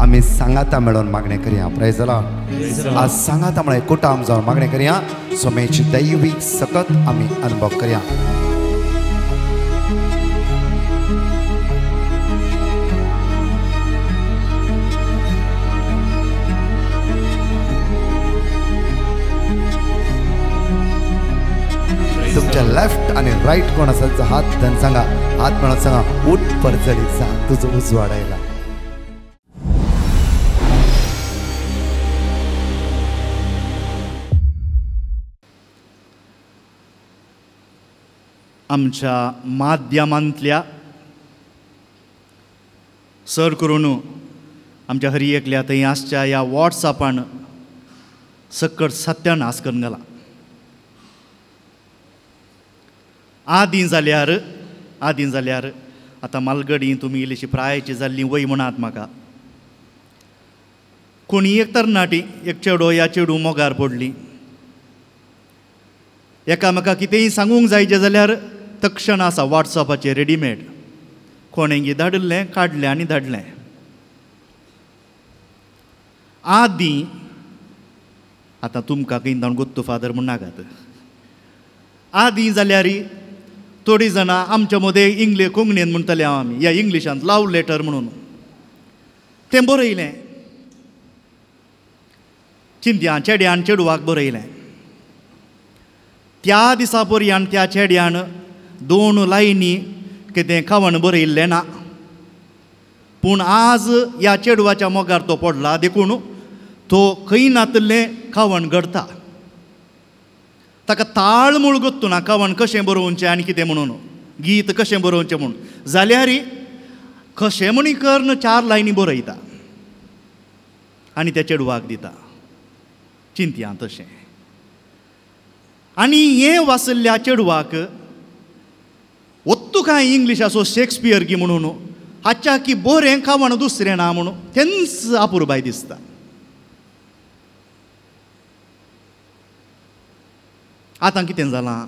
आमी सांगाता मेळोवन मागणें करया. Praise the Lord. आज सांगाता म्हळ्यार कुटाम जावन मागणें करया. सोमेची दैवीक सकत आमी अनुभव करया. तुमच्या लेफ्ट आणि राईट कोण असाल हात धन सांगा, हात म्हणून सांगा, उठ परजळीचा तुझं उजवाडायला. आमच्या माध्यमांतल्या सर करून आमच्या हरी एकल्या थंय आसच्या ह्या वॉट्सअपान सकट सत्यानाश करून घाला. आदीं जाल्यार आतां मालगडी तुमी इल्लीशी प्रायची जाल्ली वय म्हणात म्हाका. कोणी एक तरणाटी एक चेडो या चेडूं मोगार पडली, एकामेका कितेंय सांगूंक जायचें जाल्यार तक्षण आसा वॉट्सअपाचेर रेडीमेड, कोणेंगी धाडिल्लें काडलें आनी धाडलें. आदीं आतां तुमकां खंय जावन गोत्तू फादर म्हूण नाकात, आदीं जाल्यार थोडीं जाणां आमच्या मदें इंग्लीश कोंकणीन म्हणटाले हांव आमी ह्या इंग्लिशांत लव लेटर म्हणून तें बरयलें. चिंत्यान चेड्यान चेडवाक बरयलें. त्या दिसा पर्यान त्या चेड्यान 2 लायनी कितें खावण बरयिल्लें ना, पूण आज ह्या चेडवाच्या मोगार तो पडला देखून तो खंय नातिल्लें खावण घडता. ताका ताळमूळ गोत्तू ना कवण कशें बरोवचें आनी कितें म्हणून, गीत कशें बरोवचें म्हूण, जाल्यार कशें म्हणी करून 4 लायनी बरयता आनी त्या चेडवाक दिता. चिंतया तशें. आनी हें वाचल्ल्या चेडवाक ओत्तू कांय इंग्लीश आसो शेक्सपियर की म्हणून हाच्या की बरें खावण दुसरें ना म्हणून तेंच अपुरबाय दिसता. आतां कितें जालां,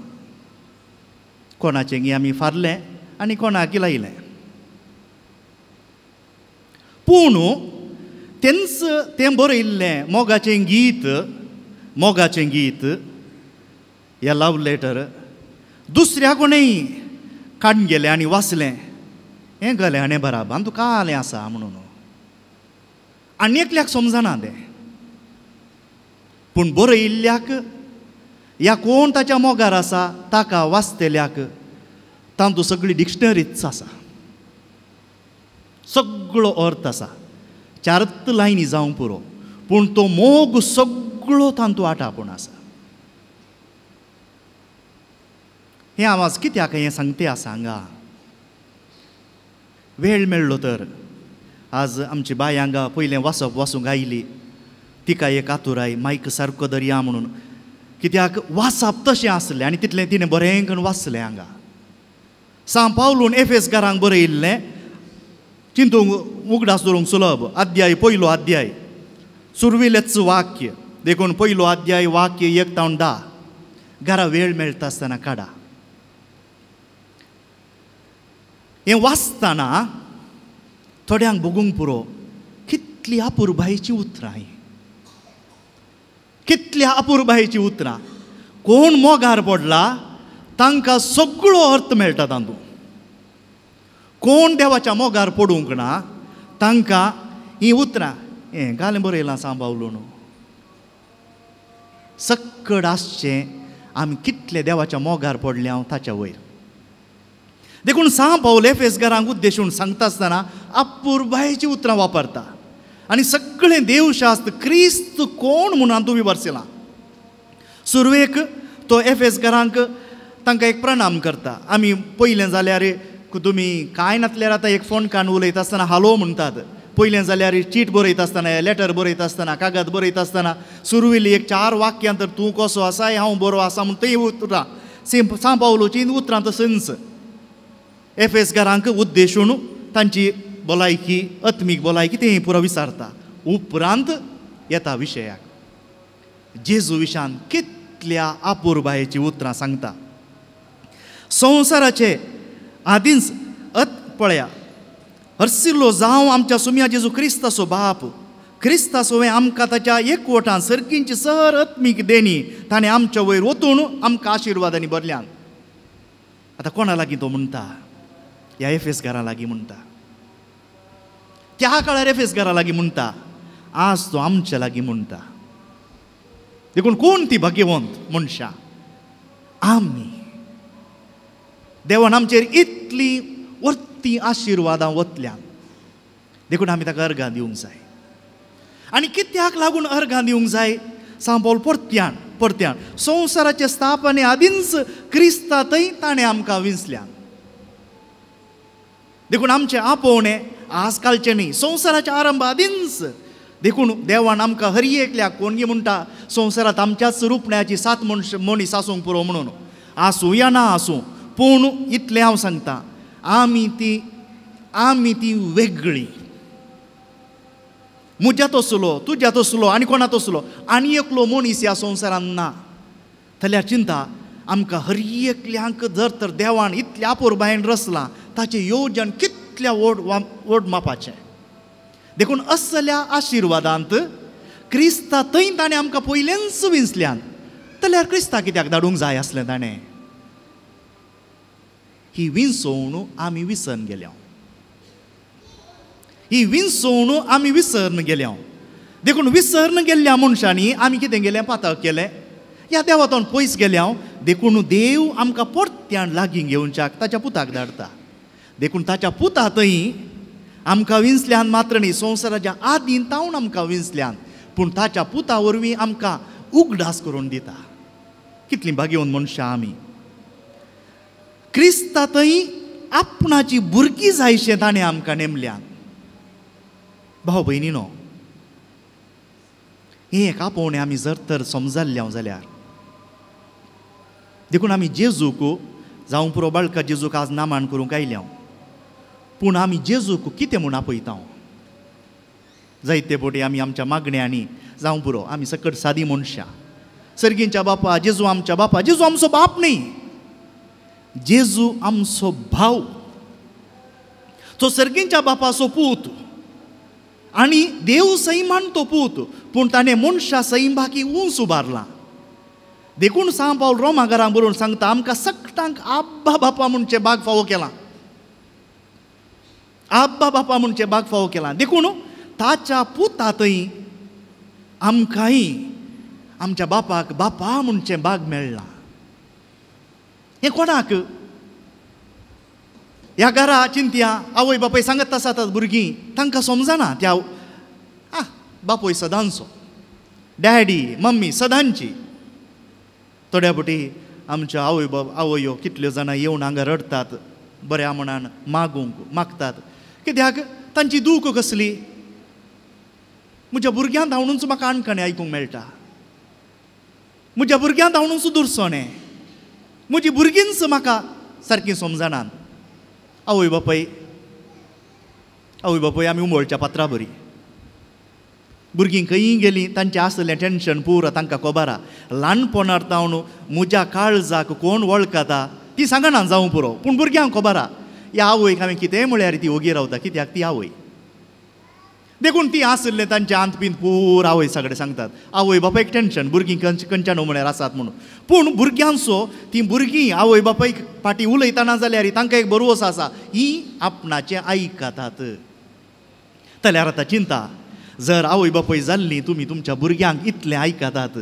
कोणाचें गी आमी फारलें आनी कोणाक लायलें, पूण तेंच तें बरयिल्लें मोगाचें गीत, मोगाचें गीत ह्या लव लेटर दुसऱ्या कोणेय काडून गेलें आनी वाचलें, हें गेलें आनी बराबर आनी तुका आलें आसा म्हणून आनी एकल्याक समजना तें, पूण बरयिल्ल्याक या कोण ताच्या मोगार आसा ताका वाचतल्याक तांतू सगळी डिक्शनरीच आसा, सगळो अर्थ आसा. 4 लायनी जावंक पुरो, पूण तो मोग सगळो तांतू आटापूण आसा. हें आवाज कित्याक हें सांगते आसा हांगा. वेळ मेळ्ळो तर आज आमची बाय हांगा पयलें वाचप वाचूंक आयली, तिका एक आतुराय मायक सारको दरया म्हणून, कित्याक वाचप तशें आसलें आनी तितलें तिणें बरें करून वाचलें हांगा. सांव पावलून एफेसकारांक बरयिल्लें चिंतूंक उगडास दवरूंक सुलभ, अध्याय 1 अध्याय सुरविलेच वाक्य, देखून 1 अध्याय वाक्य 1 ते 10. घरा वेळ मेळटा आसतना काडा. हें वाचतना थोड्यांक भोगूंक पुरो कितली अपुरबायेचीं उतरां हीं, कितल्या अपुरबायेचीं उतरां. कोण मोगार पडला तांकां सगळो अर्थ मेळटा तातूंत, कोण देवाच्या मोगार पडूंक ना तांकां हीं उतरां हें घालें बरयलां सांव पावलून. सक्कड आसचें आमी कितले देवाच्या मोगार पडले हांव ताच्या वयर. देखून सांव पावल एफेसकारांक उद्देशून सांगता आसतना अपुरबायेचीं उतरां वापरता आनी सगळें देवशास्त्र क्रिस्त कोण म्हणून तुमी बरयलां. सुरवेक तो एफेसकारांक तांकां एक प्रणाम करता. आमी पयलें जाल्यार तुमी कांय नासल्यार आतां एक फोन कान उलयता आसतना हालो म्हणटात, पयलें जाल्यार चीट बरयता आसतना, लेटर बरयता आसतना, कागद बरयता आसतना सुरवेली एक 4 वाक्यां तर तूं कसो आसा हांव बरो आसा म्हूण थंय उतरां सांव पावलूचीं उतरां तशेंच एफेसकारांक उद्देशून तांची भलायकी आत्मीक भलायकी तें पुरो विचारता. उपरांत येता विशयाक, जेजू विशान कितल्या अपुरबायेचीं उतरां सांगता. संवसाराचे आदींच पळया हरसिल्लो जावं आमच्या सुम्या जेजू क्रिस्ताचो बाप क्रिस्तासोवें आमकां ताच्या एकवटान सर्गींची सर आत्मीक देणी ताणें आमच्या वयर वतून आमकां आशिर्वादांनी भरल्यान. आतां कोणा लागीं तो म्हणटा? ह्या एफेस घरा लागीं म्हणटा. त्या काळार एफेस घरा लागीं म्हणटा, आज तो आमच्या लागीं म्हणटा. देखून कोण ती भाग्यवंत मनशां आमी. देवान आमचेर इतली वर्ती आशिर्वादां वतल्यान, देखून आमी ताका अर्गां दिवंक जाय. आनी कित्याक लागून अर्गां दिवंक जाय? सांव पावल परत्यान परत्यान संवसाराचे स्थापने आदींच क्रिस्ता थंय ताणें आमकां विंचल्यान. देखून आमचें आपोवणें आज कालचें न्ही, संवसाराच्या आरंभ आदींच. देखून देवान आमकां हर एकल्याक कोण गी म्हणटा संवसारांत आमच्याच रुपण्याची 7 मनीस आसूंक पुरो म्हणून. आसूं या ना आसूं, पूण इतलें हांव सांगता, आमी ती वेगळी. म्हज्या तसलो, तुज्या तसलो आनी कोणा तसलो आनी एकलो मनीस ह्या संवसारांत ना. जाल्यार चिंता आमकां हर एकल्यांक जर तर देवान इतल्या अपुरबायेन रचलां, ताचें योजन कितल्या व्हड व्हड मापाचें. देखून असल्या आशिर्वादांत क्रिस्ता थंय ताणें आमकां पयलेंच विंचल्यान, जाल्यार क्रिस्ता कित्याक धाडूंक जाय आसलें ताणें? ही विंचोवण आमी विसरून गेल्या, ही विंचोवण आमी विसरून गेल्या. देखून विसरून गेल्ल्या मनशांनी आमी कितें गेलें? पातक केलें, ह्या देवातून पयस गेल्या. देखून देव आमकां परत्यान लागीं घेवच्याक ताच्या पुताक धाडटा. देखून ताच्या पुता थंय आमकां विंचल्यान मात्र न्ही, संवसाराच्या आदीन तावन आमकां विंचल्यान, पूण ताच्या पुता वरवीं आमकां उगडास करून दिता. कितलीं भाग्यवंत मनशां आमी. क्रिस्ता थंय आपणाची भुरगीं जायशें ताणें आमकां नेमल्यान. भाव भयणीनो, हें एक आपोवणें आमी जर तर समजाल्ल्या जाल्यार, देखून आमी जेजूक जावं पुरो बाळका जेजूक आज नामान करूंक आयल्या, पूण आमी जेजूक कितें म्हूण आपयता? जायते फावटी आमी आमच्या मागण्यांनी जावं पुरो, आमी सकट सादी मनशां, सर्गींच्या बापा जेजू आमच्या बापा. जेजू आमचो बाप न्ही, जेजू आमचो भाव. तो सर्गींच्या बापाचो पूत आनी देव सैमान तो पूत, पूण ताणें मनशा सैमाकी उंच उबारला. देखून सांव पावल रोमा घरां बरोवन सांगता, आमकां सगटांक आब्बा बापा म्हणचें बाग फावो केलां, आब्बा बापा म्हणचें बाग फावो केलां. देखून ताच्या पुता थंय आमकांय आमच्या बापाक बापा म्हणचें बाग मेळ्ळां. हें कोणाक? ह्या घरा चिंतया आवय बापूय सांगत आसात भुरगीं, तांकां समजना त्या बापूय सदांचो, डॅडी मम्मी सदांची. थोड्या फावटी आमच्या आवय बाप आवयो कितल्यो जाणां येवन हांगा रडटात, बऱ्या मनान मागूंक मागतात. कित्याक? तांची दूख कसली? म्हज्या भुरग्यां धांवणूच म्हाका आणकणें आयकूंक मेळटा, म्हज्या भुरग्यां धांवणूच दुरसोणें, म्हजी भुरगींच म्हाका सारकीं समजनात. आवय बापूय, आवय बापूय आमी उमळच्या पात्रा बरी. भुरगीं खंयी गेलीं तांचें आसलें टेन्शन पुरो तांकां खबर आहा. ल्हानपणार तावन म्हज्या काळजाक कोण वळखता ती सांगना जावं पुरो, पूण भुरग्यांक खबर आहा ह्या आवयक हांवें कितेंय म्हळ्यार ती ओगी रावता. कित्याक? ती आवय. देखून ती आसलें तांचें आंत पींत पूर आवय सगळें सांगतात. आवय बापायक टेन्शन भुरगीं खंयच्यान म्हळ्यार आसात म्हणून, पूण भुरग्यांचो ती भुरगीं आवय बापायक फाटीं उलयतना जाल्यार तांकां एक भरवंसो आसा, ही आपणाचें आयकतात. जाल्यार आतां चिंता, जर आवय बापूय जाल्ली तुमी तुमच्या भुरग्यांक इतलें आयकतात.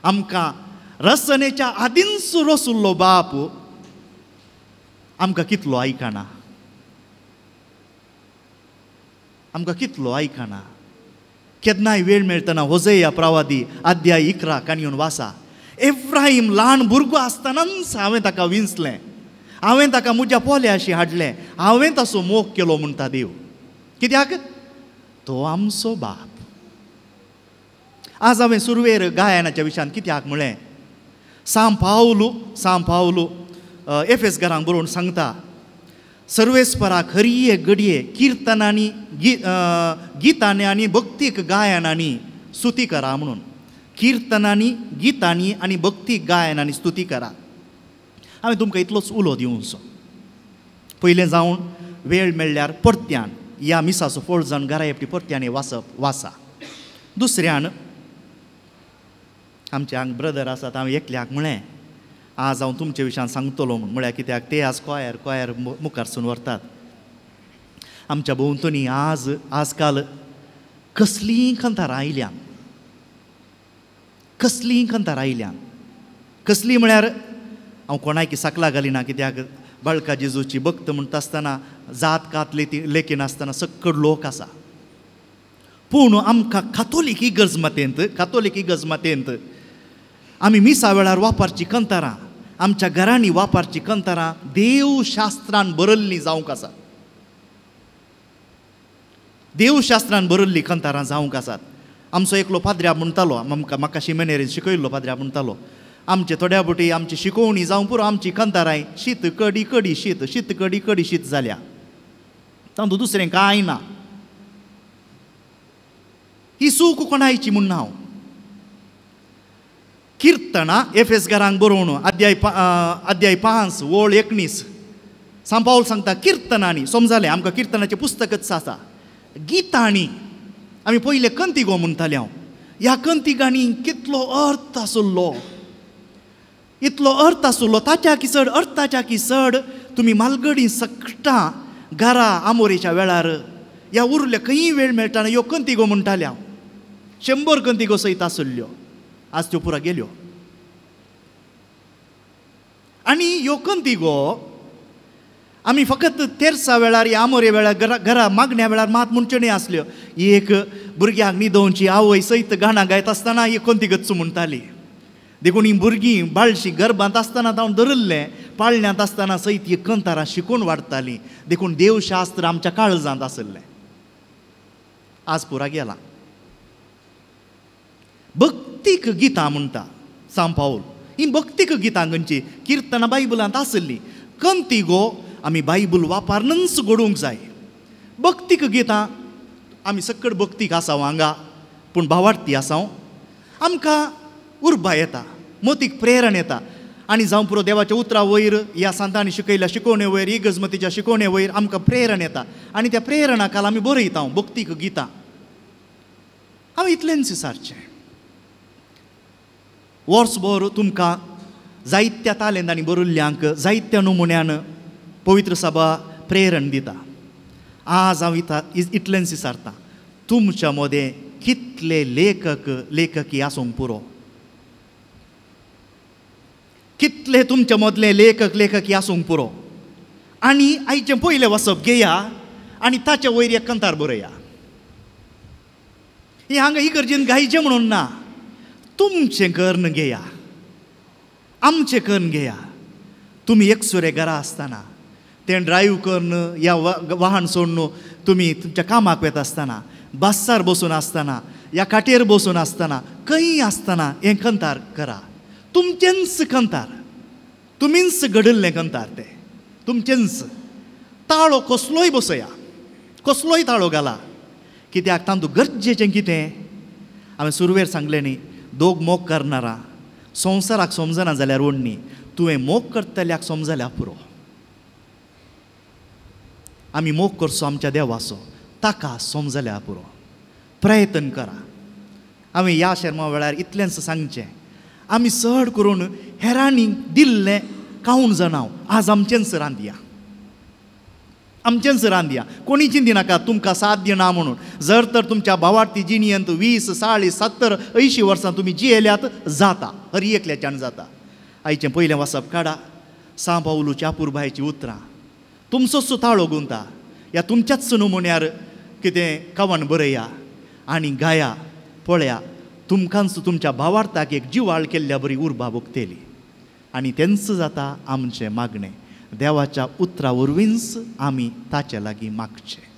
आमकां रसनेच्या आदींच रसुल्लो बाप आमकां कितलो आयकना, आमकां कितलो आयकना. केन्नाय वेळ मेळटना होजया प्रवादी अध्याय 11 काणयेन वासा, एफ्राहीम ल्हान भुरगो आसतनाच हांवें ताका विंचलें, हांवें ताका म्हज्या पोल्याशी हाडलें, हांवें ताचो मोग केलो म्हणटा देव. कित्याक? तो आमचो बाप. आज हांवें सुरवेर गायनाच्या विशयान कित्याक म्हळें, सांव पावलू एफेस घरांक बरोवन सांगता, सर्वेस्पराक हरये घडये किर्तनांनी गितांनी आनी भक्तीक गायनांनी स्तुती करा म्हणून. किर्तनांनी गितांनी आनी भक्तीक गायनांनी स्तुती करा. हांवें तुमकां इतलोच उलो दिवचो. पयलें जावन वेळ मेळ्ळ्यार परत्यान ह्या मिसाचो फोळ जावन घरा एकटी परत्यान वाचप वाचा. दुसऱ्यान आमचे हांगा ब्रदर आसात, हांवें एकल्याक म्हळें आज हांव तुमचे विशयान सांगतलो म्हूण, म्हळ्यार कित्याक ते आज कॉयर कॉयर मुखारसून व्हरतात. आमच्या भोंवतणी आज आजकाल कसलीं कंतारां आयल्यान, कसलीं कंतारां आयल्यान, कसलीं म्हळ्यार हांव कोणायकी साकला घालिना, कित्याक बाळका जेजूची भक्त म्हणटा आसतना जात कात लेखिनासतना सक्कड लोक आसा. पूण आमकां कातोलीक इगर्ज मातेंत, कातोलीक इगर्ज मातेंत आमी मिसा वेळार वापरची कंतारां, आमच्या घरांनी वापरची कंतारां देवशास्त्रान बरयल्लीं जावंक आसात, देवशास्त्रान बरयल्लीं कंतारां जावंक आसात. आमचो एकलो पाद्र्या म्हणटालो, आमकां म्हाका शिमेनेरीन शिकयल्लो पाद्र्या म्हणटालो, आमचे थोड्या बोटी आमची शिकोवणी जावं पुरो, आमची कंतारां शीत कडी कडी शीत, शीत कडी कडी शीत जाल्या, तातूंत दुसरें कांय ना. ही चूक कोणायची म्हूण हांव किर्तनां एफेसगारांक बरोवन अध्याय अध्याय 5 ओळ 19 सांत पावल सांगता किर्तनांनी समजालें आमकां किर्तनाचें पुस्तकच आसा, गितांनी आमी पयले कंतिगो म्हणटाले हांव, ह्या कंतिगांनी कितलो अर्थ आसलो, इतलो अर्थ आसलो, ताच्या की चड अर्थाच्या की चड तुमी मालगडी सकटां घरा आमोरेच्या वेळार ह्या उरले खंय वेळ मेळटा ह्यो कंतिगो म्हणटाले हांव, 100 कंतिगो सयत आसल्ल्यो, आज त्यो पुरा गेल्यो. आनी ह्यो कंतिगो आमी फकत तेरसा वेळार या आमोरे वेळार घरा घरा मागण्या वेळार मात म्हणच्यो न्हय आसल्यो. एक भुरग्यांक न्हिदोवची आवय सयत गाणां गायत आसतना ही कंतिगच म्हणटाली. देखून ही भुरगीं बाळशी गर्भांत आसतना तावन धरिल्लें, पाळण्यांत आसतना सयत ही कंतारां शिकून वाडटालीं. देखून देवशास्त्र आमच्या काळजांत आसलें, आज पुरा गेलां. भक्तीक गितां म्हणटा सांत पावल, ही भक्तीक गितां खंयची किर्तनां बायबलांत आसली, कंतिगो आमी बायबल वापरनच घडोवंक जाय. भक्तीक गितां आमी सकट भक्तीक आसा हांगा, पूण भावार्थी आसा, आमकां उर्बा येता, मतीक प्रेरण येता. आनी जावं पुरो देवाच्या उतरा वयर, ह्या सांतांनी शिकयल्या शिकोवणे वयर, इगर्जमतीच्या शिकोवणे वयर आमकां प्रेरण येता आनी त्या प्रेरणा खाला आमी बरयता भक्तीक गितां. हांव इतलेंच विचारचें, वर्सभर तुमकां जायत्या तालेंतांनी बरयल्ल्यांक जायत्या नमुन्यान पवित्र सभा प्रेरण दिता. आज हांव इतलेंच विचारता, तुमच्या मदें कितले लेखक लेखकी आसूंक पुरो, कितले तुमच्या मदले लेखक लेखकी आसूंक पुरो. आनी आयचें पयलें वसप घेया आनी ताच्या वयर एक कंतार बरया. हें हांगा इगर्जेन गायचें म्हणून ना, तुमचें कर्ण घेया, आमचें कर्ण घेया. तुमी एकसुरे घरा आसतना तें ड्रायव्ह करून या वाहन सोडून तुमी तुमच्या कामाक वता आसतना, बसार बसून आसतना, या खाटेर बसून आसतना, खंय आसतना हें कंतार करा. तुमचेंच कंतार, तुमीच घडयल्लें कंतार तें तुमचेंच. ताळो कसलोय बसया, कसलोय ताळो घाला, कित्याक तातूंत गरजेचें कितें हांवें सुरवेर सांगलें न्ही, दोग मोग करणारा संवसाराक समजना जाल्यार ओडणी, तुवें मोग करतल्याक समजल्यार पुरो. आमी मोग करचो आमच्या देवाचो, ताका समजल्यार पुरो. प्रयत्न करा. हांवें ह्या शेर्मा वेळार इतलेंच सांगचें, आमी चड करून हेरांनी दिल्लें खावन जाणां, आज आमचेंच रांदया, आमचेंच रांदया. कोणी चिंती नाका तुमकां साध्य ना म्हणून. जर तर तुमच्या भावार्थी जिणयेंत 20, 40, 70, 80 वर्सां तुमी जियेल्यात जाता, हर एकल्याच्यान जाता. आयचें पयलें वाचप काडा, सांत पावलूच्या अपुरबायेचीं उतरां, तुमचोच ताळो गुंता, ह्या तुमच्याच नमुन्यार कितें कवन बरया आनी गाया. पळया तुमकांच तुमच्या भावार्थाक एक जिवाळ केल्ल्या बरी उर्बा भोगतली. आनी तेंच जाता आमचें मागणें, देवाच्या उतरा वरवींच आमी ताचे लागीं मागचें.